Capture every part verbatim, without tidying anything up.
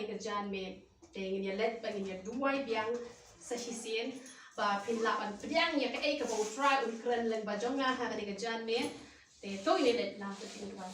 ka janmiet. Te ngin ïa leit ba ngin ïa duwai biang sa shisien ba phin lah ban pdiang ïa kaei kaba U Trai un kren lyngba jong nga ha kane ka janmiet. Te to ngin ïa leit lang ka jingduwai.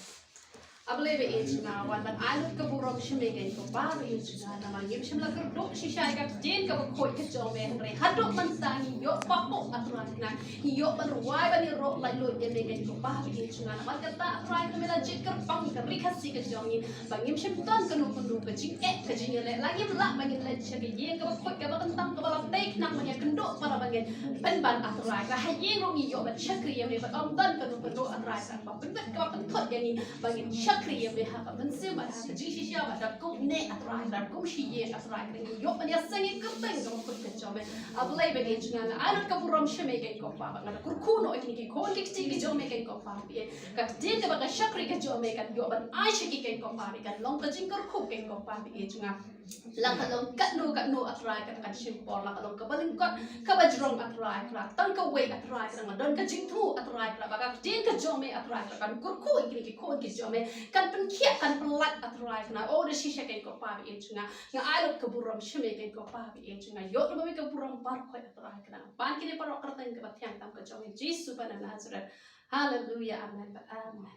A Blei ba ïeit jong nga, wan ban ai lut ka burom sha me kein ko Pa ba ïeit jong nga, namar ngim shym la kyrduh shisha ïa ka ktien kaba khuid ka jong me, hynrei haduh mynta ngi ïoh pahuh A Trai khnang, ngi ïoh ban rwai ban ïaroh laitluid ïa me kein ko Pa ba ïeit jong nga. Namar kata A Trai khnang me la jied kyrpang ïa ka Ri Khasi ka jong ngi ba ngim shym don kano kano ka jingeh ka jingïaleh, la ngim lah ba ngin leit sha ka ïing kaba khuid kaba kyntang kaba la tei khnang ban ïakynduh para bangeit. Pynban A Trai khnang ha ïing ruh ngi ïoh ban shakri ïa me bad ym don kano kano A Trai khnang ba pynbit kaba pynthut ïa ngi ba ngin shakri ïa me ha ka mynsiem bad ha ka jingshisha bad da kum ne A Trai da kum shi ïing A Trai khnang ngi ïoh ban ïaseng ïa ka kyrteng kaba khuid ka jong me. A Blei ba ïeit jong nga, nga ai lut ka burom sha me kein ko Pa ba nga da kyrkhu noh ïa kine ki khun ki kti ki jong me kein ko Pa ba ïeit. Ka ktien kaba ka shakri ka jong me kan ïoh ban ai sha ki kein ko Pa ba kan long ka jingkyrkhu kein ko Pa ba ïeit jong nga. La ka long katno katno A Trai ka kan shim por, la ka long kaba lyngkot kaba jrong A Trai ka tang kawei A Trai ka nga don ka jingthmu A Trai ka ba ka ktien ka jong me A Trai ka kan kyrkhu ïa kine ki khun ki jong me, kan pynkhiah kan pynlait A Trai ka. O da shisha kein ko Pa ba ïeit jong nga, nga ai lut ka burom sha me kein ko Pa ba ïeit jong nga. Ïoh na me ka burom baroh khoit A Trai ka. Ban kine baroh kyrteng kaba thiang tam ka jong me Jisu ba na Nazareth. Haleluya, amen bad amen.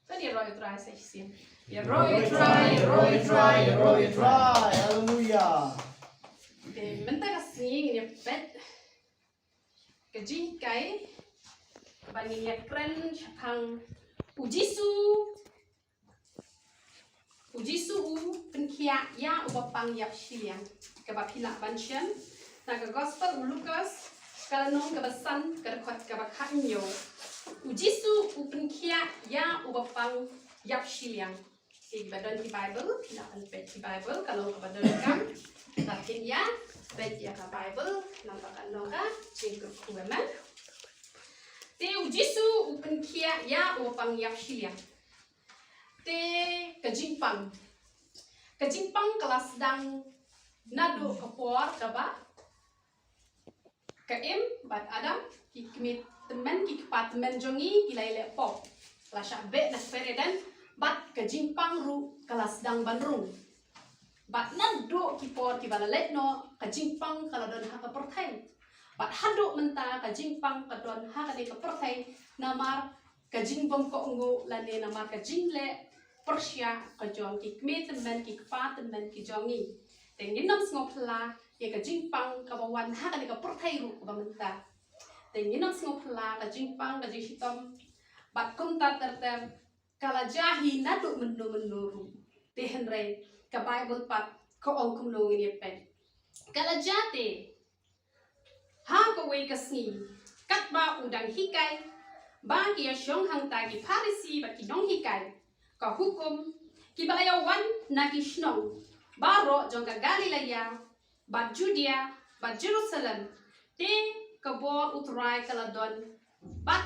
Kan ïaroh ïa U Trai sa shisien. Ïaroh ïa U Trai, ïaroh ïa U Trai, ïaroh ïa U Trai. Haleluya. Te mynta ka sngi ngin ïa peit ka jinghikai ba ngin ïa kren shaphang U Jisu. U Jisu u pynkhiah ïa uba pang ïap shiliang. Kaba phi lah ban shem na ka Gospel u Lukas, ka lynnong kaba san, ka dkhot kaba khathynñiew. U Jisu u pynkhiah ïa uba pang ïap shiliang. Te kiba don ki Bible, phi lah ban peit ki Bible, ka long kaba donkam. Lada phim ïa peit ïa ka Bible, namar ka long ka jingkyrkhu, amen. Te U Jisu u pynkhiah ïa uba pang ïap shiliang. Te ka jingpang, ka jingpang ka la sdang naduh ka por kaba ka Im bad Adam, ki kmie tymmen, ki kpa tymmen jong ngi, ki la ïaleh pop, la shah beh na kper Eden, bad ka jingpang ruh ka la sdang ban rung. Bad naduh ki por kiba la leit noh, ka jingpang ka la don ha ka pyrthei. Bad haduh mynta ka jingpang ka don ha kane ka pyrthei, namar ka jingbym kohnguh lane namar ka jingleh pyrshah ka jong ki kmie tymmen, ki kpa tymmen ki jong ngi. Te ngin ym sngewphylla ïa ka jingpang kaba wan ha kane ka pyrthei ruh kaba mynta. Te ngin ym sngewphylla ka jingpang, ka jingshitom, bad kumta ter ter, ka la jia hi naduh mynno mynno ruh. Te hynrei ka Bible pat ka ong kumno, ngin ïa peit. Ka la jia te ha kawei ka sngi, katba u dang hikai, ba ki ïashong hangta ki Pharisi bad ki nonghikai ka hukum, kiba la ïawan na ki shnong baroh jong ka Galilaia bad Judia bad Jerusalem. Te ka bor U Trai ka la don bad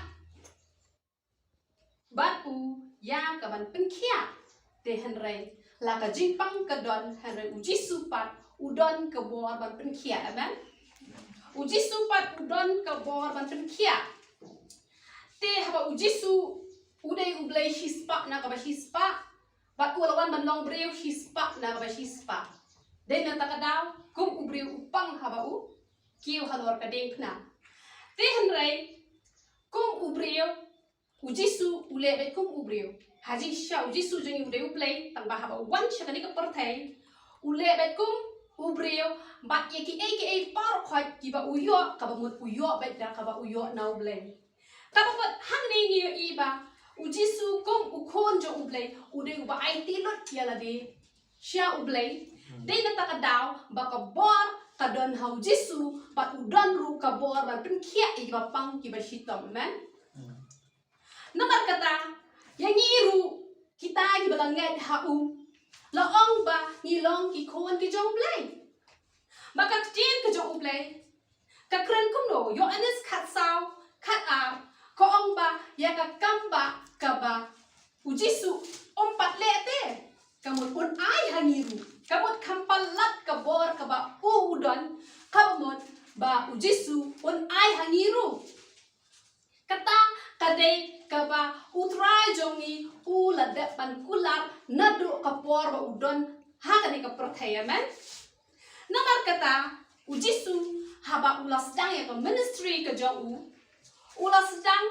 bad u ïa ka ban pynkhiah. Te hynrei la ka jingpang ka don, hynrei U Jisu pat u don ka bor ban pynkhiah. Amen. U Jisu pat u don ka bor ban pynkhiah. Te haba U Jisu u dei U Blei shispah na kaba shispah, bad u la wan ban long briew shispah na kaba shispah. Dei na kata ka daw kum u briew u pang haba u kiew halor ka diengphna. Te hynrei kum u briew, U Jisu u leh beit kum u briew. Ha jingshisha U Jisu jong ngi u dei U Blei, tangba haba u wan sha kane ka pyrthei u leh beit kum u briew, bad ïa kiei kiei baroh khoit kiba u ïoh, kaba mut u ïoh beit da kaba u ïoh na U Blei. Kaba mut hangne ngi ïohi ba U Jisu kum u khun jong U Blei u dei uba aiti lut ïa lade sha U Blei. Dei na kata ka daw ba ka bor ka don ha U Jisu, bad u don ruh ka bor ban pynkhiah ïa kiba pang kiba shitom. Amen. Namar kata ïa ngi ruh, kita kiba la ngeit ha u, la ong ba ngi long ki khun ki jong U Blei. Ba ka ktien ka jong U Blei ka kren kumno? Ïoannis khatsaw, khatar, ka ong ba ïa ka kam ba kaba U Jisu um pat leh te, ka mut un ai ha ngi ruh. Ka mut kham palat ka bor kaba u u don, ka mut ba U Jisu un ai ha ngi ruh. Kata ka dei kaba U Trai jong ngi u la dep ban kular naduh ka por ba u don ha kane ka por. Thei, amen. Namar kata, u Jisu, haba u la sdang ïa ka ministry ka jong u, u la sdang,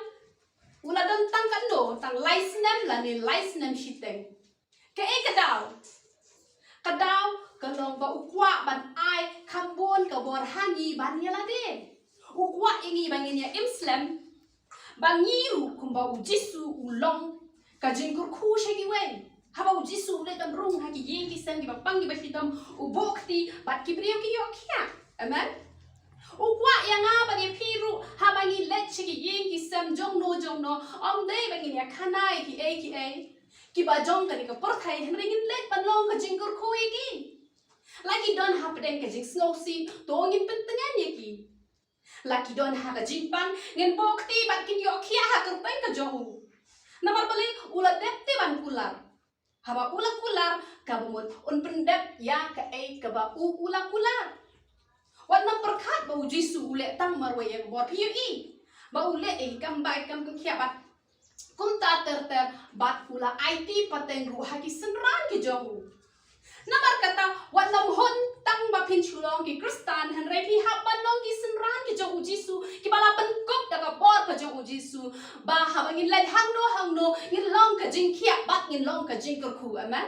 u la don tang katno, tang lai snem lane lai snem shiteng. Kaei ka daw? Ka daw ka long ba u kwah ban ai kham bun ka bor ha ngi ban ïa lade. U kwah ïa ngi ba ngin ïa im slem, ba ngi ruh kumba u Jisu u long ka jingkyrkhu sha kiwei. Haba u Jisu u leit ban rung ha ki ïing ki sem, kiba pang kiba shitom, u buh kti bad ki briew ki ïoh khiah. Amen. U kwah ïa nga bad ïa phi ruh, haba ngi leit sha ki ïing ki sem jongno jongno, ym dei ba ngin ïa khana ïa kiei kiei kiba jong kane ka pyrthei, hynrei ngin leit ban long ka jingkyrkhu ïa ki. La ki don hapdeng ka jingsngewsih, to ngin pyntngen ïa ki. La ki don ha ka jingpang, ngin buh kti bad kin ïoh khiah ha kyrteng ka jong u. Namar balei? U la dep te ban kular. Haba u la kular, kaba mut un pyndep ïa kaei kaba u u la kular. Wat nym pyrkhat ba u Jisu u leh tang marwei ïa ka bor, phi ïohi ba u leh ïa ki kam bha, kam pynkhiah bad kumta ter ter, bad u la aiti pateng ruh ha ki synran ki jong u. Namar kata, wat nym hun tang ba phin shu long ki Khristan, hynrei phi hap ban long ki synran ki jong u Jisu, kiba la pynkup da ka bor ka jong u Jisu, ba haba ngin leit hangno hangno, ngin long ka jingkhiah bad ngin long ka jingkyrkhu. Amen.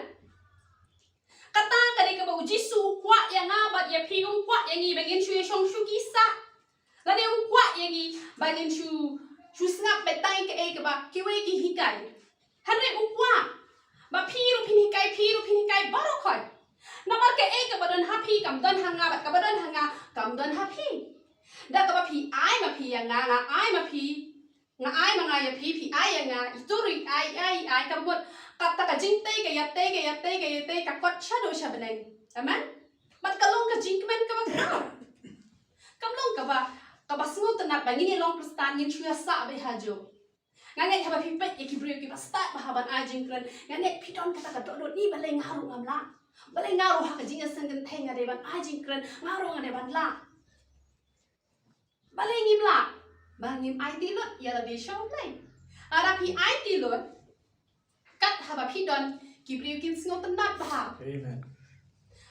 Kata ka dei kaba u Jisu u kwah ïa nga bad ïa phi, um kwah ïa ngi ba ngin shu ïa shong shuki sah. Lane um kwah ïa ngi ba ngin shu, shu sngap beit tang ïa kaei kaba kiwei ki hikai. Hynrei u kwah ba phi ruh phin hikai, phi ruh phin hikai baroh khoit. Namar kaei kaba don ha phi kam don ha nga, bad kaba don ha nga kam don ha phi. Da kaba phi ai ma phi ïa nga, nga ai ma phi, nga ai ma nga ïa phi, phi ai ïa nga, itu ruh i ai, i ai, i ai, ka mut kata ka jingtei ka ïatei, ka ïatei, ka ïatei, ka kot shaduh sha bneng. Amen. Bad ka long ka jingkmen kaba khraw. Kam long kaba, kaba sngewtynnat ba ngin ïa long Khristan ngin shu ïa sah beit hajuh. Nga ngeit haba phi peit ïa ki briew kiba stad bha ban ai jingkren, nga ngeit phi don kata ka dohnud, ni balei nga ruh ngam lah. Balei nga ruh ha ka jingïaseng kynthei nga dei ban ai jingkren, nga ruh nga dei ban lah. Balei ngim lah? Ba ngim aiti lut ïa lade sha U Blei. Lada phi aiti lut, kat haba phi don, ki briew kin sngewtynnat bha. Amen.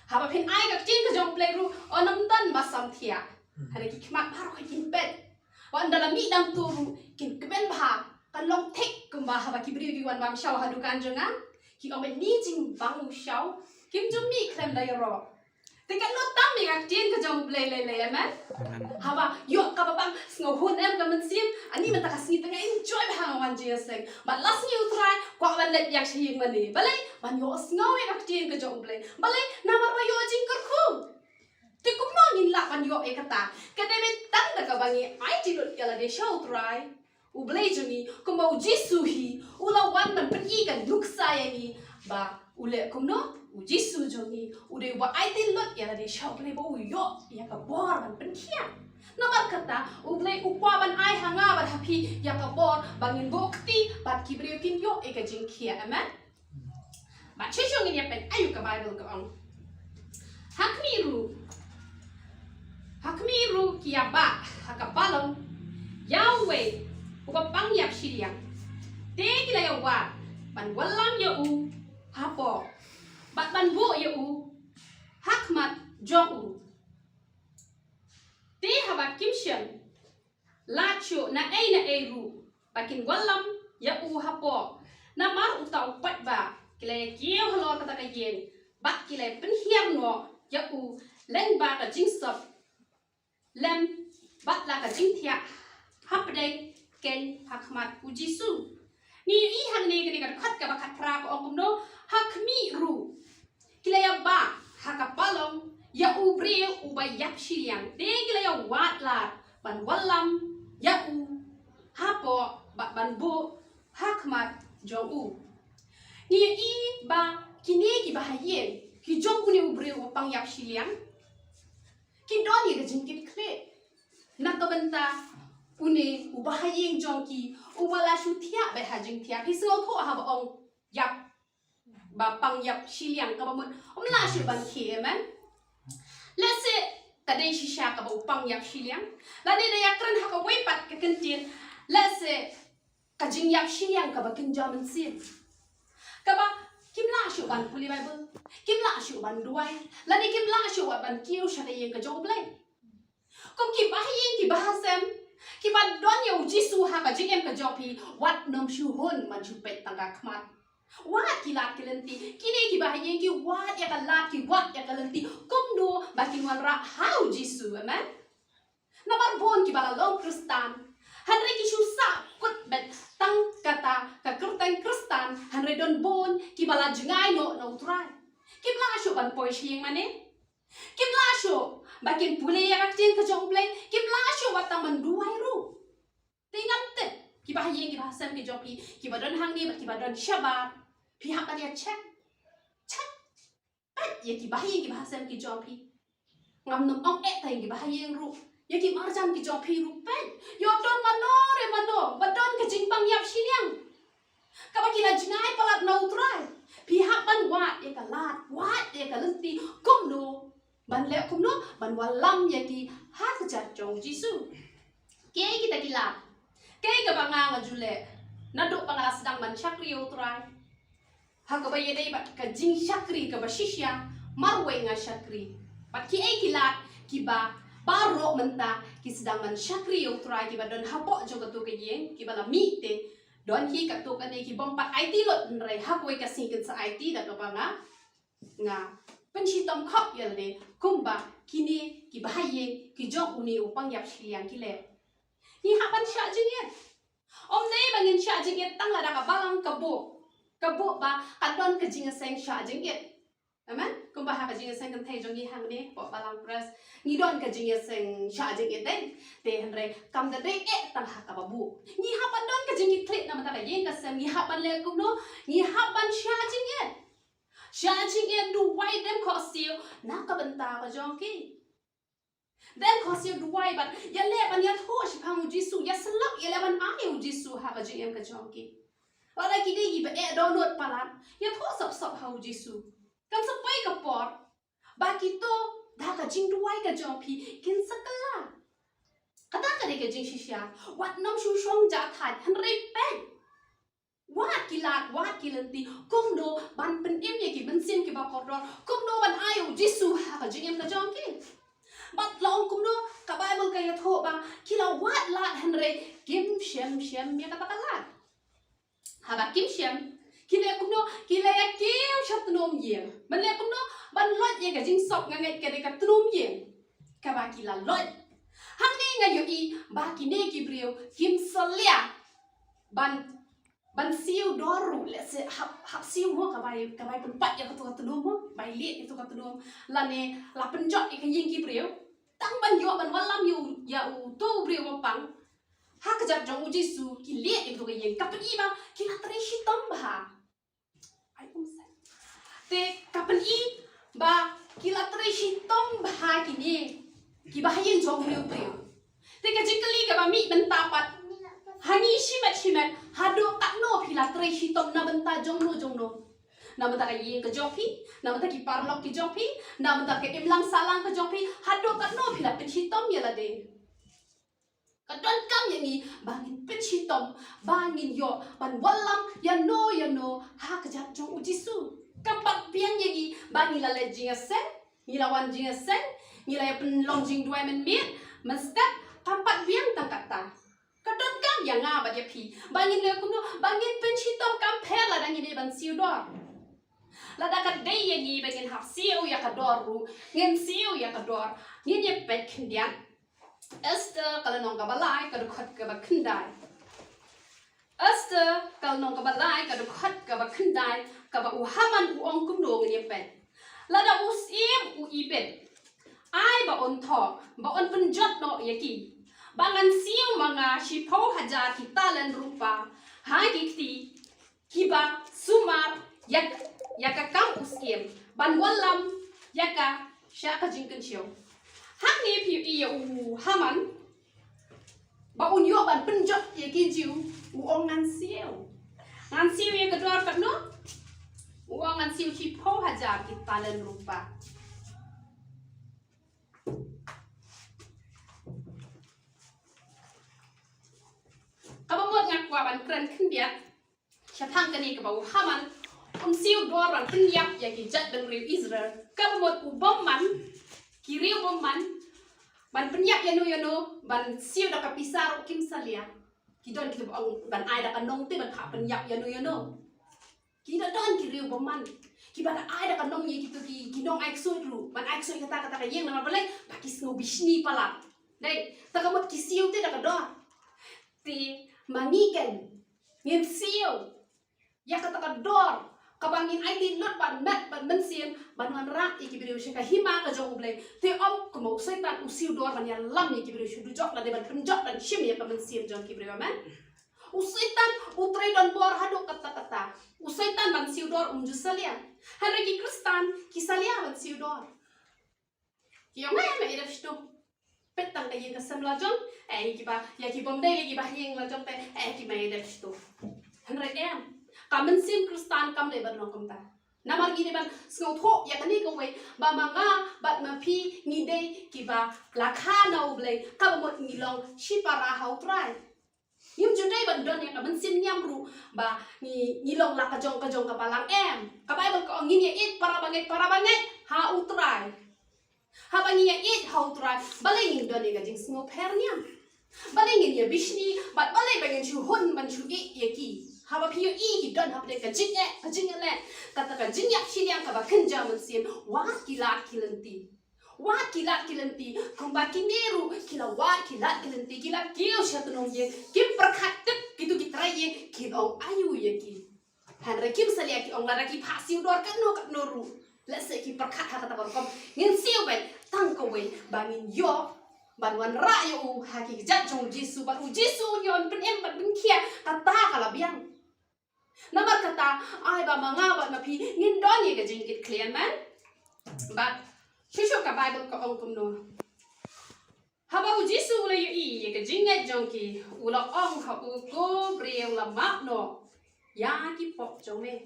Haba phin ai ka ktien ka jong U Blei ruh, un ym don ba samthiah. Hmm. Hynrei ki khmat baroh kin peit. Wat ynda la mih dang tur ruh, kin kmen bha. Kan long thik kumba haba ki briew ki wan bam shaw ha dukan jong nga. Ki ong, "Bad ni jingbang u shaw, kim ju mih khlem da ïaroh." Te katno tam ïa ka ktien ka jong U Blei lei lei, amen. Amen. Haba ïoh kaba bang, sngewhun em ka mynsiem, ani mynta ka sngi te nga enjoy bha, nga wan jingïaseng. Bad la sngi U Trai, kwah ban leit ïa ka sha ïing mane. Balei? Ban ïohsngew ïa ka ktien ka jong U Blei. Balei? Namar ba ïoh jingkyrkhu. Te kumno ngin lah ban ïoh ïa kata? Ka dei beit tang da kaba ngi aiti lut ïa lade sha U Trai U Blei jong ngi, kumba u Jisu hi u la wan ban pyni ka nuksa ïa ngi ba u leh kumno. U Jisu jong ngi u dei uba aiti lut ïa lade sha U Blei ba u ïoh ïa ka bor ban pynkhiah. Namar kata U Blei u kwah ban ai ha nga bad ha phi ïa ka bor ba ngin buh kti bad ki briew kin ïoh ïa ka jingkhiah. Amen. Bad shuh shuh ngin ïa peit aïu ka Baibl ka ong. Ha khmih ruh, ha khmih ruh ki ïa bah ha ka palong ïa uwei uba pang ïap shiliang. Te ki la ïa wad ban wallam ïa u hapoh bad ban buh ïa u ha khmat jong u. Te haba kim shym lad shuh na ei na ei ruh ba kin wallam ïa u hapoh, namar uta u paidbah. Ki la ïa kiew halor kata ka ïing bad ki la ïa pynhiar noh ïa u lyngba ka jingsop lem bad la ka jingthiah hapdeng keiñ ha khmat u Jisu. Ngi ïohi hangne kane ka dkhot kaba khatphra ka ong kumno, ha khmih ruh ki la ïa bah ha ka palong ïa u briew uba ïap shiliang. Te ki la ïa wad lad ban wallam ïa u hapoh bad ban buh ha khmat jong u. Ngi ïohi ba kine kiba ha ïing ki jong une u briew uba pang ïap shiliang ki don ïa ka jingkitkhlieh na ka bynta une uba ha ïing jong ki uba la shu thiah beit ha jingthiah. Phi sngewthuh haba ong ïap, ba pang ïap shiliang, kaba mut um lah shuh ban khie, amen. Lehse ka dei shisha kaba u pang ïap shiliang. Lane da ïakren ha kawei pat ka kyntien, lehse ka jingïap shiliang kaba kynja mynsiem, kaba Kim lah shuh ban pule Baibl. Kim lah shuh ban duwai. Lane kim lah shuh ban kiew sha ka ïing ka jong U Blei. Kum ki bahaïing ki bahasem kiba don ïa U Jisu ha ka jingim ka jong phi, wat nym shu hun ban shu peit tang ka khmat. Wat ki lad ki lynti, kine ki bahaïing ki wad ïa ka lad, ki wad ïa ka lynti. Kumno ba kin wanrah ha U Jisu, amen. Namar bun kiba la long Khristan, hynrei ki shu sah kut beit tang kata ka kyrteng Khristan, hynrei don bun kiba la jngai noh na U Trai. Kim lah shuh ban poi sha ïing mane. Kim lah shuh ba kin pule ïa ka ktien ka jong U Blei. Kim lah shuh wat tang ban duwai ruh. Te ngam tip ki bahaïing ki bahasem ki jong phi, kiba don hangne bad kiba don shabar, phi hap ban ïa check. Check. Peit ïa ki bahaïing ki bahasem ki jong phi. Ngam nym ong eh tang ïa ki bahaïing ruh, ïa ki marjan ki jong phi ruh, peit. Ïoh don mano re mano ba don ka jingpang ïap shiliang kaba ki la jngai palat na U Trai. Phi hap ban wad ïa ka lad, wad ïa ka lynti. Kumno ban leh, kumno ban wallam ïa ki ha ka kjat jong U Jisu. Kiei kita ki lad? Kaei kaba nga nga ju leh naduh ba nga la sdang ban shakri ïa U Trai, ha kaba ïadei bad ka jingshakri kaba shisha, marwei nga shakri. Bad kiei ki lad kiba baroh mynta ki sdang ban shakri ïa U Trai, kiba don hapoh jong kato ka ïing, kiba la mih te don hi kato kane ki bym pat aiti lut, hynrei ha kawei ka sngi kin sa aiti da kaba nga nga pynshitom khop ïa lade kumba kine ki bahaïing ki jong une u pang ïap shiliang ki leh. Ngi hap ban shah jingit. Ym dei ba ngin shah jingit tang lada ka balang ka buh, ka buh ba ka don ka jingïaseng shah jingit. Amen. Kumba ha ka jingïaseng kynthei jong ngi hangne hapoh balang Pres, ngi don ka jingïaseng shah jingit dei. Te hynrei kam da dei eh tang ha kaba buh. Ngi hap ban don ka jingkitkhlieh na bynta ka ïing ka sem. Ngi hap ban leh kumno? Ngi hap ban shah jingit. Shah jingit, duwai, dem khohsiew na ka bynta ka jong ki. Dem khohsiew, duwai bad ïaleh ban ïathuh shaphang U Jisu, ïasyllok, ïaleh ban ai U Jisu ha ka jingim ka jong ki. Lada ki dei kiba eh dohnud palat, ïathuh sop sop ha U Jisu. Kan sa poi ka por ba kito da ka jingduwai ka jong phi kin sa kylla. Kata ka dei ka jingshisha. Wat nym shu shong jahthait, hynrei peit. Wad ki lad, wad ki lynti, kumno ban pynim ïa ki mynsiem kiba kordor, kumno ban ai U Jisu ha ka jingim ka jong ki. Bad la ong kumno, ka Baibl ka ïathuh ba ki la wad lad hynrei kim shem shem ïa kata ka lad. Haba kim shem, ki leh kumno? Ki la ïa kiew sha tnum ïing. Ban leh kumno? Ban loit ïa ka jingsop, nga ngeit ka dei ka tnum ïing kaba ki la loit. Hangne nga ïohi ba kine ki briew kim salia ban ban siew dor ruh, lehse hap, hap siew mo, ka bai, ka bai pynpait ïa kato ka tnum mo, bai lieh ïa kato ka tnum, lane la pynjot ïa ka ïing ki briew. Tang ban ïoh ban wallam ïa u, ïa uto u briew ba pang ha ka kjat jong U Jisu, ki lieh ïa kato ka ïing. Ka pyni ba ki la trei shitom bha. Ai, um, sa. Te ka pyni ba ki la trei shitom bha kine ki bahaïing jong une u briew. Te ka jingkylli kaba mih mynta pat ha ngi shimet shimet, haduh katno phi la trei shitom na bynta jongno jongno? Na bynta ka ïing ka jong phi, na bynta ki paralok ki jong phi, na bynta ka imlang sahlang ka jong phi, haduh katno phi la pynshitom ïa lade? Ka donkam ïa ngi ba ngin pynshitom, ba ngin ïoh ban wallam ïano ïano ha ka kjat jong U Jisu. Kam pat biang ïa ngi ba ngi la leh jingïaseng, ngi la wan jingïaseng, ngi la ïa pynlong jingduwai mynmiet mynstep. Kam pat biang tang kata. Ka donkam ïa nga bad ïa phi ba ngin leh kumno? Ba ngin pynshitom, kam pher lada ngi dei ban siew dor. Lada ka dei ïa ngi ba ngin hap siew ïa ka dor ruh, ngin siew ïa ka dor. Ngin ïa peit khyndiat Esther ka lynnong kaba lai, ka dkhot kaba khyndai. Esther ka lynnong kaba lai, ka dkhot kaba khyndai, kaba u Haman u ong kumno, ngin ïa peit. Lada u syiem u ibit, ai ba un thoh, ba un pynjot noh ïa ki, ba ngan siew ma nga shiphew hajar ki talent rupa ha ki kti kiba sumar ïa, ïa ka kam u syiem, ban wallam ïa ka sha ka jingkynshew. Hangne phi ïohi ïa u Haman, ba un ïoh ban pynjot ïa ki Jiw, u ong ngan siew. Ngan siew ïa ka dor katno? U ong ngan siew shiphew hajar ki talent rupa. Kaba mut nga kwah ban kren khyndiat shaphang kane kaba u Haman Un siew dor ban pynïap ïa ki jait bynriew Israel. Ka mut u bymman, ki riew bymman, ban pynïap ïano ïano, ban siew da ka pisa ruh kim salia. Ki don kiba ong ban ai da ka nongtei ban phah pynïap ïano ïano. Ki da don ki riew bymman. Kiba da ai da ka nongtei ïa kito ki, ki nongai ksuid ruh. Ban ai ksuid kata, kata ka ïing namar balei, ba ki sngew bishni palat. Dei, te ka mut ki siew te da ka dor. Te ma ngi ken, ngin siew ïa kata ka dor, kaba ngin aiti lut bad met bad mynsiem, ban wanrah ïa ki briew sha ka hima ka jong U Blei. Te ym kumba u Soitan u siew dor ban ïalam ïa ki briew sha dujok lane ban pynjot ban shim ïa ka mynsiem jong ki briew, amen. U Soitan u trei donbor haduh katta katta. U Soitan ban siew dor um ju salia. Hynrei ki Khristan ki salia ban siew dor. Ki ong, eh, ma i dep shatu. Peit tang ka ïing ka sem la jong, eh, kiba, ïa ki bym dei, ïa kiba ha ïing la jong te, eh, ki ma i dep shatu. Hynrei em, ka mynsiem Khristan kam dei ban long kumta. Namar ngi dei ban sngewthuh ïa kane kawei, ba ma nga bad ma phi ngi dei kiba la kha na U Blei, kaba mut ngi long shipara ha U Trai. Ngim ju dei ban don ïa ka mynsiem niam ruh ba ngi, ngi long la ka jong ka jong ka balang, em. Ka Baibl ka ong ngin ïa ïeit para bangeit para bangeit ha U Trai. Haba ngin ïa ïeit ha U Trai, balei ngin don ïa ka jingsngewpher niam? Balei ngin ïa bishni bad balei ba ngin shu hun ban shu ïeit ïa ki? Haba phi ïohi ki don hapdeng ka jingeh, ka jingeh leh, kata ka jingïap shiliang kaba kynja mynsiem, wat ki lad ki lynti. Wat ki lad ki lynti, kumba kine ruh ki la wat ki lad ki lynti, ki la kiew sha tnum ïing, kim pyrkhat tip kito ki trai ïing, kin ong aiu ïa ki. Hynrei kim salia, ki ong lada ki phah siew dor katno katno ruh, lehse ki pyrkhat ha kata ka rukom. Ngin siew beit tang kawei ba ngin ïoh ban wanrah ïa u ha ki kjat jong U Jisu, bad U Jisu un ïoh ban pynim bad pynkhiah, kata ka la biang. Namar kata, ai ba ma nga bad ma phi ngin don ïa ka jingkitkhlieh, amen. Bad shisha ka Baibl ka ong kumno. Haba U Jisu u la ïohi ïa ka jingngeit jong ki, u la ong ha u, ko briew, la map noh ïa ki pop jong me.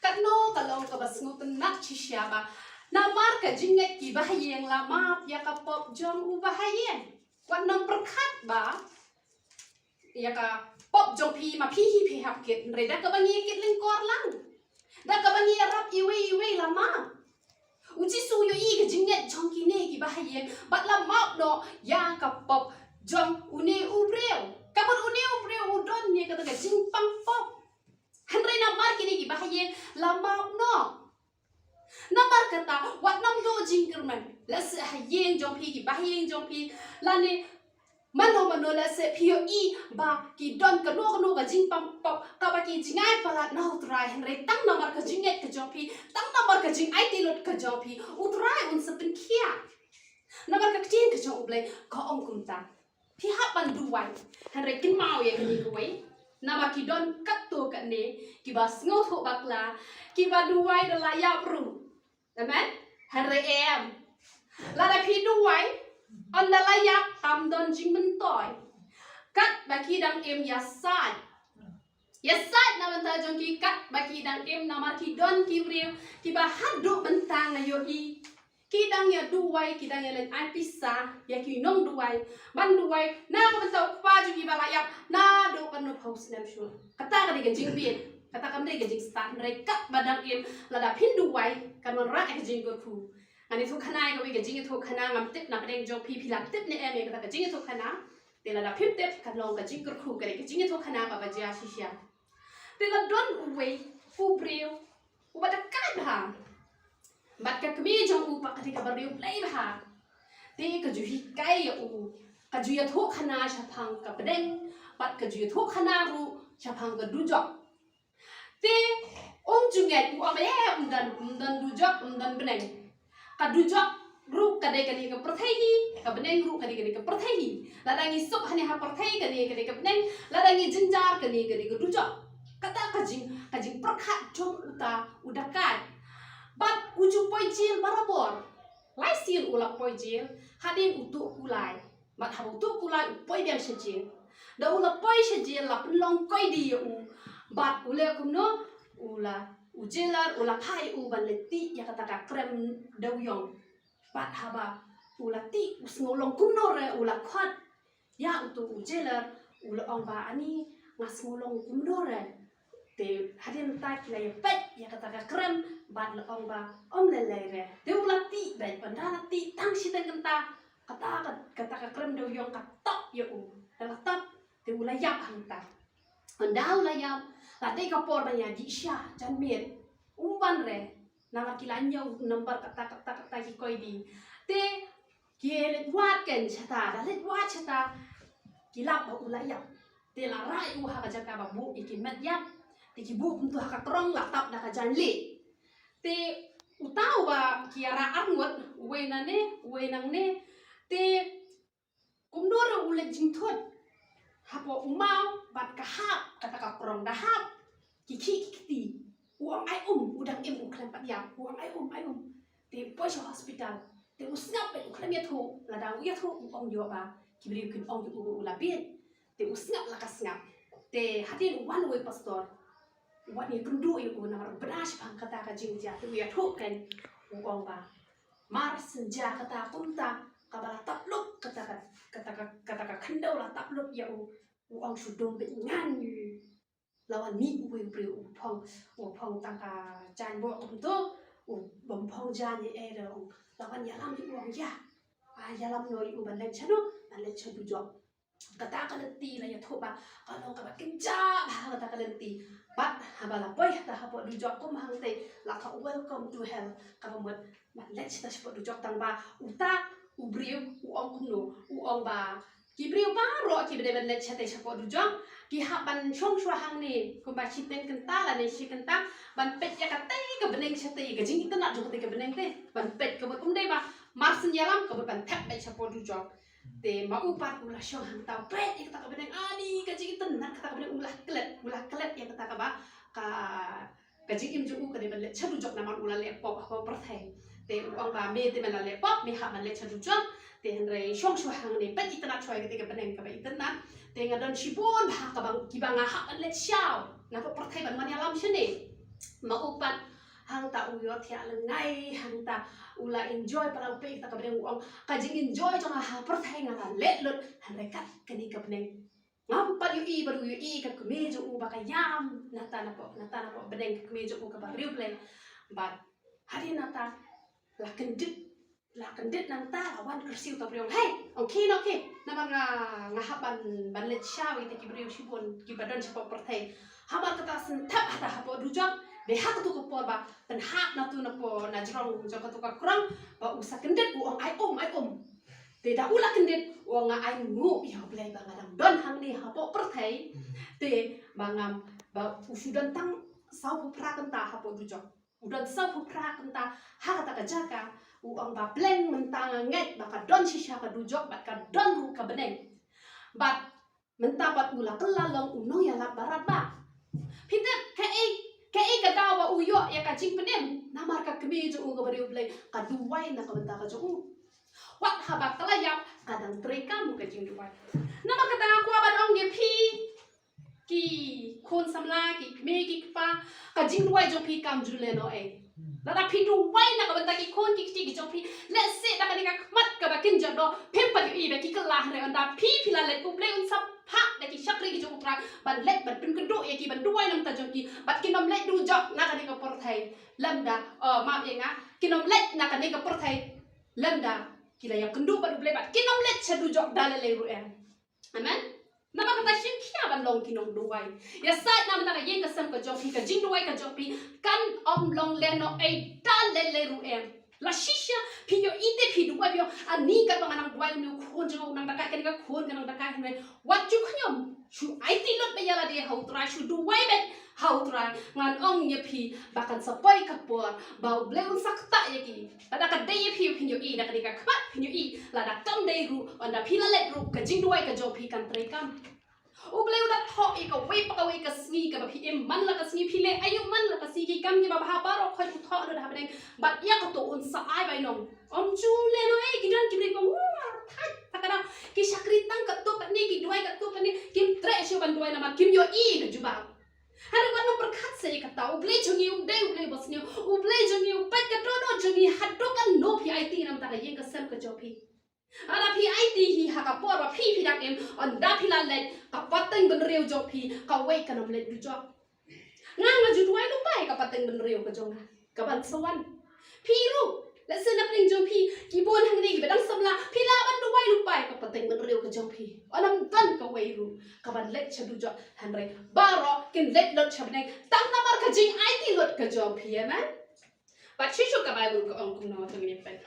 Katno ka long kaba sngewtynnat shisha ba namar ka jingngeit kiba ha ïing la map ïa ka pop jong uba ha ïing. Wat nym pyrkhat ba ïa ka pop jong phi ma phi hi phi hap kit, hynrei da kaba ngi kit lyngkor lang, da kaba ngi ïarap iwei iwei la map. U Jisu u ïohi ka jingngeit jong kine kiba ha ïing bad la map noh ïa ka pop jong une u briew. Ka mut une u briew u don ïa kata ka jingpang pop. Hynrei namar kine kiba ha ïing la map noh. Namar kata, wat nym duh jingkyrmen. Lehse ha ïing jong phi, kiba ha ïing jong phi, lane mano mano, lehse phi ïohi ba ki don kano kano ka jingpang pop kaba ki jingai palat na U Trai, hynrei tang namar ka jingngeit ka jong phi, tang namar ka jingaiti lut ka jong phi, U Trai un sa pynkhiah. Namar ka ktien ka jong U Blei ka ong kumta. Phi hap ban duwai. Hynrei kynmaw ïa kane kawei. Namar ki don katto katne kiba sngewthuh bakla, kiba duwai da la ïap ruh. Amen. Hynrei em, lada phi duwai, ynda la ïap, tam don jingmyntoi. Katba ki dang im, ïasaid. Ïasaid na bynta jong ki katba ki dang im, namar ki don ki briew kiba haduh mynta nga ïohi, ki dang ïa duwai, ki dang ïa leit ai pisa ïa ki nongduwai ban duwai na ka bynta u kpa jong ki ba la ïap naduh katno phew snem shuh. Kata ka dei ka jingbieit, kata kam dei ka jingstad. Hynrei katba dang im, lada phin duwai, kan wanrah ïa ka jingkyrkhu. Ngan ïathuh khana ïa kawei ka jingïathuh khana, ngam tip na pdeng jong phi phi la tip ne em ïa kata ka jingïathuh khana. Te lada phim tip, kan long ka jingkyrkhu, ka dei ka jingïathuh khana kaba jia shisha. Te la don uwei u briew uba dakaid bha. Bad ka kmie jong u pat ka dei kaba riew blei bha. Te ka ju hikai ïa u, ka ju ïathuh khana shaphang ka pdeng, bad ka ju ïathuh khana ruh shaphang ka dujok. Te um ju ngeit, u ong, eh, ym don, ym don dujok, ym don bneng. Ka dujok ruh ka dei kane ka pyrthei hi, ka bneng ruh ka dei kane ka pyrthei hi. Lada ngi suk hangne ha pyrthei, kane ka dei ka bneng, lada ngi jynjar, kane ka dei ka dujok. Kata ka jing, ka jingpyrkhat jong uta u dakaid. Bad u ju poi jel barabor. Lai sien u la poi jel, hadien u tuh kulai. Bad haba u tuh kulai u poi biang sha jel. Da u la poi sha jel la pynlong koidi ïa u. Bad u leh kumno, u la, u jailer u la phah ïa u ban leit tih ïa kata ka krem dewïong. Bad haba u la tih u sngew long kumno re, u la khot ïa uto u jailer, u la ong ba ani nga sngew long kumno re. Te hadien ta ki la ïa peit ïa kata ka krem bad la ong ba ym lei lei re. Te u la tih beit, ynda la tih tang shiteng kynta, kata ka, kata ka krem da u ïong ka top ïa u. Te la top, te u la ïap hangta. Ynda u la ïap, la dei ka por ban ïa dih sha jan miet. Um ban re, namar ki la ñiew number kata, kata, kata ki koidi. Te ki leit wad kein shata, la leit wad shata, ki lap ba u la ïap. Te la rah ïa u ha ka jaka ba buh ïa ki met ïap. Te ki buh kumtu ha ka krong, la tap da ka jaiñ lieh. Te uta uba ki ïa rah arngut, uwei nangne, uwei nangne. Te kumno ruh u leit jingthut. Hapoh u maw bad ka hap, kata ka krong da hap. Ki khih ki kti. U ong ai um, u dang im u khlem pat ïap. U ong ai um, ai um. Te u poi sha hospital. Te u sngap beit, u khlem ïathuh. Lada u ïathuh u ong ïoh ba ki briew kin ong ïa u ba u la bieit. Te u sngap la ka sngap. Te hadien u wan uwei pastor, u wan ïakynduh ïa u namar u bna shaphang kata ka jingjia. Te u ïathuh kein, u ong ba mar shen jia kata kumta, kaba la tap lup kata ka, kata ka, kata ka khyndew la tap lup ïa u. U ong shu dum beit ngan. La wan mih uwei u briew u phong, u phong tang ka jaiñ bok kumto, u bym phong jaiñ ïa ei ruh. La wan ïalam ïa u, ong ïa, ah, ïalam noh ïa u ban leit shano, ban leit sha dujok. Kata ka lynti la ïathuh ba ka long kaba kynjah bha kata ka lynti. Bad haba la poi hata hapoh dujok kum hangtei, la ka welcome to hell, kaba mut ban leit shata shapoh dujok. Tang ba uta u briew u ong kumno, u ong ba ki briew baroh kiba dei ban leit shatei shapoh dujok, ki hap ban shong shuwa hangne kumba shiteng kynta lane shi kynta, ban peit ïa katei ka bneng shatei, ka jingitynnad jong katei ka bneng te, ban peit, ka mut um dei ba mar shen ïalam, ka mut ban thep beit shapoh dujok. Te ma u pat u la shong hangta u peit ïa kata ka bneng, ani ka jingitynnad kata ka bneng, u la klet, u la klet ïa kata kaba ka, ka jingim jong u ka dei ban leit sha dujok namar u la leh pop ha pyrthei. Te u ong ba me te me la leh pop, me hap ban leit sha dujok. Te hynrei shong shuwa hangne, peit itynnad shuwa ïa katei ka bneng kaba itynnad. Te nga don shibun bha kaba, kiba nga hap ban leit shaw na pyrthei ban wan ïalam shane. Ma u pat hangta u ïohthiah lyngngai, hangta u la enjoy palat, u peit ïa kata ka bneng, u ong ka jingenjoy jong nga ha pyrthei nga la leh lut, hynrei kat kane ka bneng. Ngam pat ïohi ba u ïohi ka kmie jong u ba ka ïam nata napoh, nata napoh bneng, ka kmie jong u kaba riewblei. Bad hadien nata la kyndit, la kyndit nangta, la wan kyrsiew uta u briew, hei, ong khie noh khie. Namar nga, nga hap ban, ban leit shaw ïa kita ki briew shibun kiba don shapoh pyrthei. Hamar kata shen thep hata hapoh dujok, dei ha katu ka por ba pynhap natu napoh, na jrong jong katu ka krong, ba u sa kyndit, u ong ai um, ai um. Te da u la kyndit, u ong nga ai nguh ïa U Blei ba nga dang don hangne hapoh pyrthei. Te ba ngam, ba u shu don tang sawphew phra kynta hapoh dujok. U don sawphew phra kynta ha kata ka jaka. U ong ba pleng mynta nga ngeit ba ka don shisha ka dujok bad ka don ruh ka bneng. Bad mynta pat u la kylla long u nongïalap barat ba. Phi tip kaei, kaei ka daw ba u ïoh ïa ka jingpynim? Namar ka kmie jong u kaba riewblei ka duwai na ka bynta ka jong u. Wat haba ka la ïap ka dang treikam ka jingduwai. Namar kata nga kwah ban ong ïa phi ki khun samla, ki kmie ki kpa, ka jingduwai jong phi kam ju leh noh ei. Lada phi duwai na ka bynta ki khun ki kti ki jong phi, lehse da kane ka khmat kaba kynja doh phim pat ïohi ba ki kylla, hynrei ynda phi, phi la leit, U Blei un sa phah da ki shakri ki jong U Trai ban leit ban pynkynduh ïa ki, ban duwai na ka bynta jong ki, bad kin ym leit dujok na kane ka pyrthei. Lymda, oh, map ïa nga, kin ym leit na kane ka pyrthei lymda ki la ïakynduh bad U Blei, bad kin ym leit sha dujok da lei lei ruh em. Amen. Namar kata shim khia ban long ki nongduwai. Ïasaid na bynta ka ïing ka sem ka jong phi, ka jingduwai ka jong phi kan ym long lehnohei da lei lei ruh em. La shisha phi ïohi te phi duwai, phi ong, ani katba nga nang duwai, une u khun jong nga u nang da kai, kane ka khun ka nang da kai, hynrei wat ju khñium. Shu aiti lut beit ïa lade ha U Trai, shu duwai beit ha U Trai. Ngan ong ïa phi ba kan sa poi ka por ba U Blei un sa ktah ïa ki. Lada ka dei ïa phi phin ïohi, da kane ka khmat phin ïohi. Lada kam dei ruh, ynda phi la leit ruh, ka jingduwai ka jong phi kan treikam. U Blei u da thoh ïa kawei pa kawei ka sngi kaba phi im, man la ka sngi phi leh aïu, man la ka sngi, ki kam kiba bha baroh khoit u thoh lut ha bneng. Bad ïa kato un sa ai bainong. Ym ju lehnohei, ki don ki briew ba, u, thait, ta ka dang ki shakri tang katto katne, ki duwai katto katne, kim treh shuh ban duwai namar kim ïohi ka jubab. Hynrei wat nang pyrkhat sa ïa kata, U Blei jong ngi u dei U Blei basniew, U Blei jong ngi u peit ka dohnud jong ngi haduh katno phi aiti na bynta ka ïing ka sem ka jong phi. Lada phi aiti hi ha ka por ba phi, phi dang im, ynda phi la leit, ka pateng bynriew jong phi kawei kan ym leit dujok. Nga nga ju duwai lypa ïa ka pateng bynriew ka jong nga kaban sa wan. Phi ruh, lehse na pdeng jong phi ki bun hangne kiba dang samla, phi lah ban duwai lypa ïa ka pateng bynriew ka jong phi. Ym don kawei ruh kaban leit sha dujok, hynrei baroh kin leit lut sha bneng tang namar ka jingaiti lut ka jong phi, amen. Bad shisha ka Baibl ka ong kumno, to ngin ïa peit.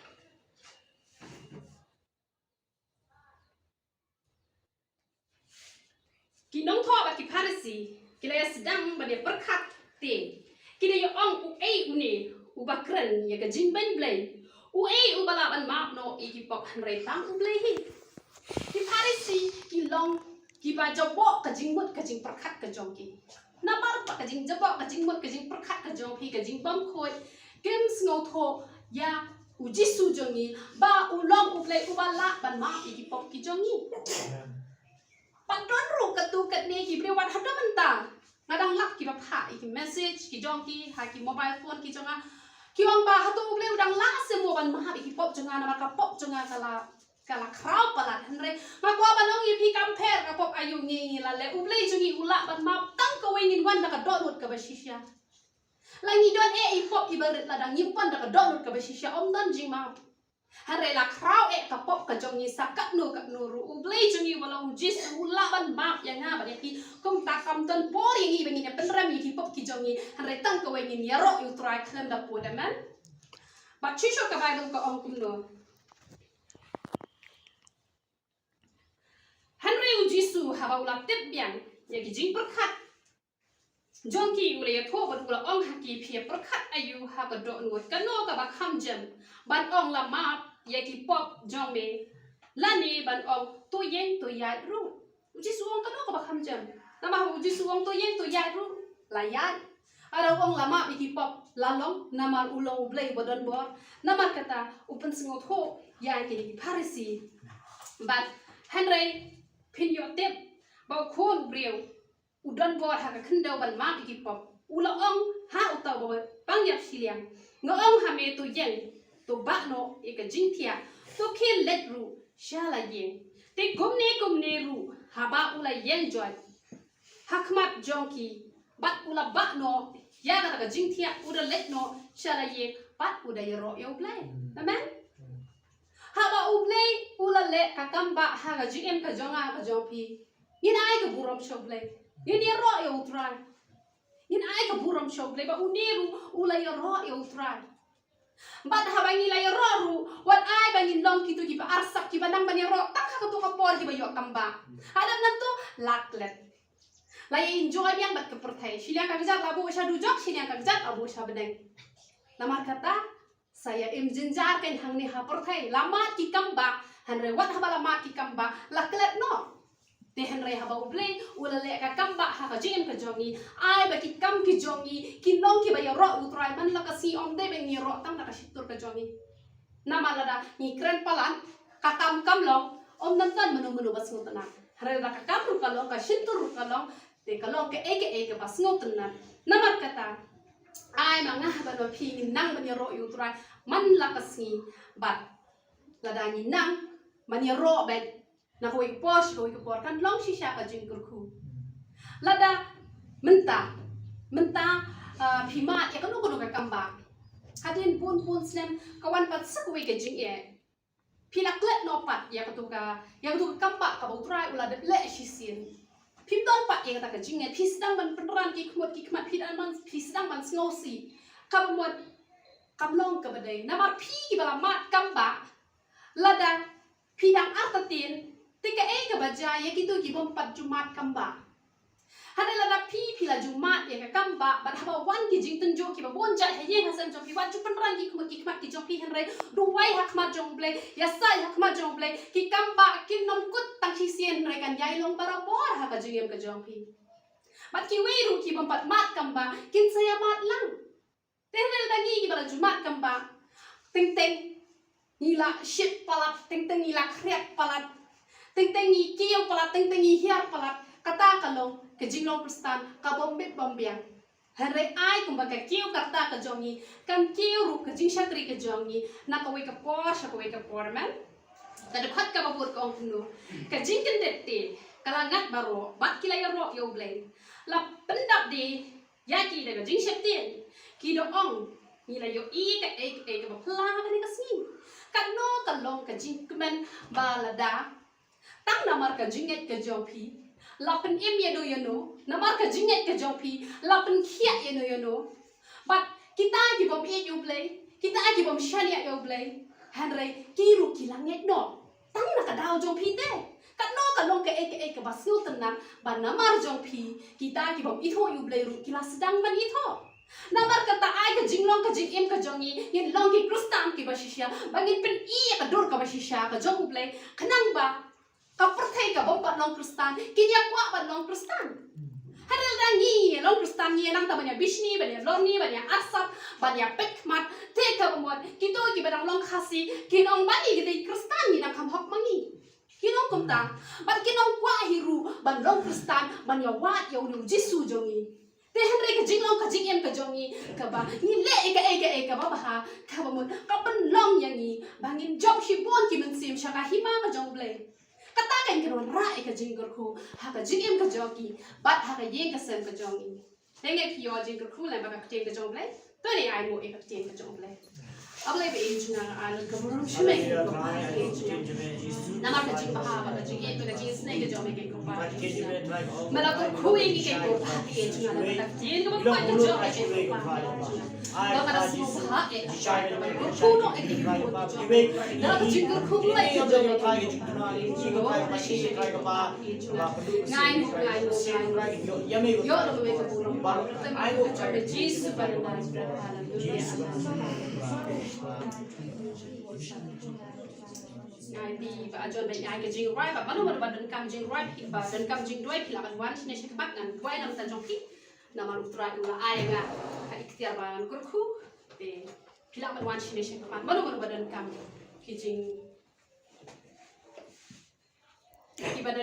Ki nongthoh bad ki Pharisi ki la ïa sdang ban ïa pyrkhat te, ki la ïa ong, uei une uba kren ïa ka jingbeiñ Blei? Uei uba lah ban map noh ïa ki pop hynrei tang U Blei hi? Ki Pharisi ki long kiba jaboh ka jingmut ka jingpyrkhat ka jong ki. Namar ba ka jingjaboh ka jingmut ka jingpyrkhat ka jong phi, ka jingbymkhuid, kim sngewthuh ïa U Jisu jong ngi ba u long U Blei uba lah ban map ïa ki pop ki jong ngi. Pat don ruh katto katne ki briew wat haduh mynta nga dang lap kiba phah ïa ki message ki jong ki ha ki mobile phone ki jong nga. Ki ong ba hato U Blei u dang lah se mo ban map ïa ki pop jong nga, namar ka pop jong nga ka la, ka la khraw palat. Hynrei nga kwah ban ong ïa phi, kam pher ka pop aïu ngi, ngi la leh, U Blei jong ngi u lah ban map tang kawei, ngin wan da ka dohnud kaba shisha. La ngi don eh i pop iba rit, lada ngim pan da ka dohnud kaba shisha, ym don jingmap. Hynrei la khraw eh ka pop ka jong ngi sa katno katno ruh, U Blei jong ngi uba long U Jisu u lah ban map ïa nga bad ïa phi. Kumta kam don por ïa ngi ba ngin ïa pynrem ïa ki pop ki jong ngi, hynrei tang kawei, ngin ïaroh ïa U Trai khlem da pud, amen. Bad shisha ka Baibl ka ong kumno? Hynrei U Jisu haba u la tip biang ïa ki jingpyrkhat jong ki, u la ïathuh bad u la ong ha ki, phi ïa pyrkhat aïu ha ka dohnud? Kano kaba kham jem, ban ong, la map ïa ki pop jong me, lane ban ong, to ïeng to ïaid ruh? U Jisu u ong kano kaba kham jem? Namar U Jisu u ong to ïeng to ïaid ruh, la ïaid. Lada u ong la map ïa ki pop, la long, namar u long U Blei uba don bor. Namar kata u pynsngewthuh ïa kine ki Pharisi. Bad hynrei phin ïoh tip ba U Khun u briew u don bor ha ka khyndew ban map ïa ki pop. U la ong ha uta uba pang ïap shiliang, nga ong ha me, to ïeng, to bah noh ïa ka jingthiah, to khie leit ruh sha la ïing. Te kumne kumne ruh haba u la ïeng joit ha khmat jong ki bad u la bah noh ïa kata ka jingthiah, u da leit noh sha la ïing bad u da ïaroh ïa U Blei. Amen. Haba U Blei u la leh ka kam bah ha ka jingim ka jong nga ka jong phi, ngin ai ka burom sha U Blei, ngin ïaroh ïa U Trai. Ngin ai ka burom sha U Blei ba une ruh u la ïaroh ïa U Trai. Bad haba ngi la ïaroh ruh, wat ai ba ngin long kito kiba arsap, kiba nang ban ïaroh tang ha kato ka por kiba ïoh kam bah. Hadien nangto la klet. La ïa enjoy biang bad ka pyrthei. Shiliang ka kjat la buh sha dujok, shiliang ka kjat la buh sha bneng. Namar kata, sa ïa im jynjar kein hangne ha pyrthei. La mad ki kam bah, hynrei wat haba la mad ki kam bah, la klet noh. Te hynrei haba U Blei u la leh ka kam bah ha ka jingim ka jong ngi, ai ba ki kam ki jong ngi kin long kiba ïaroh U Trai man la ka sngi, ym dei ba ngin ïaroh tang da ka shyntur ka jong ngi. Namar lada ngi kren palat, ka kam kam long, ym don tang mano mano ba sngewtynnat. Hynrei lada ka kam ruh ka long, ka shyntur ruh ka long, te ka long kaei kaei kaba sngewtynnat. Namar kata, ai ma nga bad ma phi ngin nang ban ïaroh ïa U Trai man la ka sngi, bad lada ngi nang ban ïaroh beit na kawei ka por sha kawei ka por, kan long shisha ka jingkyrkhu. Lada mynta, mynta, ah, phi mad ïa kano kano ka kam bah, hadien bun bun snem ka wan pat sa kawei ka jingeh. Phi la klet noh pat ïa kato ka, ïa kato ka kam bah kaba U Trai u la dep leh shisien. Phim don pat ïa kata ka jingngeit, phi sdang ban pynran ki khmut ki khmat, phi dang ban, phi sdang ban sngewsih. Kaba mut kam long kaba dei. Namar phi kiba la mad kam bah, lada phi dang artatien, te kaei kaba jia ïa kito ki bym pat ju mad kam bah? Hynrei lada phi, phi la ju mad ïa ka kam bah, bad haba wan ki jingtynjuh kiba bun jait ha ïing ha sem jong phi, wat ju pynran ki khmut ki khmat ki jong phi, hynrei duwai ha khmat jong U Blei, ïasaid ha khmat jong U Blei. Ki kam bah kin nym kut tang shisien, hynrei kan ïai long barabor ha ka jingim ka jong phi. Bad kiwei ruh ki bym pat mad kam bah kin sa ïa mad lang. Te hynrei lada ngi kiba la ju mad kam bah, teng teng ngi la shit palat, teng teng ngi la khriat palat, teng teng ngi kiew palat, teng teng ngi hiar palat, kata ka long ka jinglong Khristan ka bym bit bym biang. Hynrei ai kumba ka kiew ka rta ka jong ngi, kan kiew ruh ka jingshakri ka jong ngi na kawei ka por sha kawei ka por, amen. Ka dkhot kaba bud ka ong kumno? Ka jingkyndit te ka la ngat baroh bad ki la ïaroh ïa U Blei. La pyndap de ïa ki da ka jingsheptieng. Ki da ong, ngi la ïohi kaei kaei kaba phylla ha kane ka sngi. Katno ka long ka jingkmen ba lada tang namar ka jingngeit ka jong phi la pynim ïano ïano, namar ka jingngeit ka jong phi la pynkhiah ïano ïano. Bad kita ki bym ïeit ïa U Blei, kita ki bym shaniah ïa U Blei, hynrei ki ruh ki la ngeit noh tang na ka daw jong phi te. Katno ka long kaei kaei kaba sngewtynnat ba namar jong phi kita ki bym ithuh ïa U Blei ruh ki la sdang ban ithuh. Namar kata ai ka jinglong ka jingim ka jong ngi, ngin long ki Khristan kiba shisha, ba ngin pyni ïa ka dur kaba shisha ka jong U Blei, khnang ba ka pyrthei ka bym pat long Khristan kin ïa kwah ban long Khristan. Hynrei lada ngi long Khristan, ngi nang ta ban ïa bishni, ban ïa lorni, ban ïa arsap, ban ïa peit khmat, te kaba mut kito kiba dang long Khasi kin ong ba ngi ki dei Khristan, ngi dang kham hok ma ngi. Kin ong kumta. Bad kin ym kwah hi ruh ban long Khristan, ban ïa wad ïa une U Jisu jong ngi. Te hynrei ka jinglong ka jingim ka jong ngi kaba ngi leh ïa kaei kaei kaba bha, kaba mut ka pynlong ïa ngi ba ngin jop shibun ki mynsiem sha ka hima ka jong U Blei. Kata ka ngi kynwan rah ïa ka jingkyrkhu ha ka jingim ka jong ngi bad ha ka ïing ka sem ka jong ngi. Te ngi ïoh jingkyrkhu lem bad ka ktien ka jong U Blei. To ngin ai nguh ïa ka ktien ka jong U Blei. A Blei ba ïeit jong nga, nga ai nguh ka burom sha me ko Kpa ïeit jong nga. Namar ka jingbha bad ka jingïeit bad ka jingisynei ka jong me ko Kpa ïeit jong nga. Me la kyrkhu ïa ngi ko Kpa ïeit jong nga, namar ka ktien kaba kwah ka jong me ko Kpa ïeit jong nga. Ba nga da sngewbha ïeit jong nga, ba nga kyrkhu noh ïa ki kyrkhu jong me. Da ka jingkyrkhu Blei ka jong me ko Kpa ïeit jong nga. Nga ai nguh, nga ai nguh, nga ai nguh. Ïoh ïa me ka burom. Kyrteng ka jong me Jisu ba ngi ai. Haleluya. Ngi ai ba ïa jon ba ngi ai ka jingrwai, ba mano mano ba donkam jingrwai, ba donkam jingduwai, phi lah ban wan shane sha khmat, ngan duwai na ka bynta jong phi. Namar U Trai u la ai ïa nga ka iktiar ba ngan kyrkhu. Te phi lah ban wan shane sha khmat, mano mano ba donkam ki jing, kiba don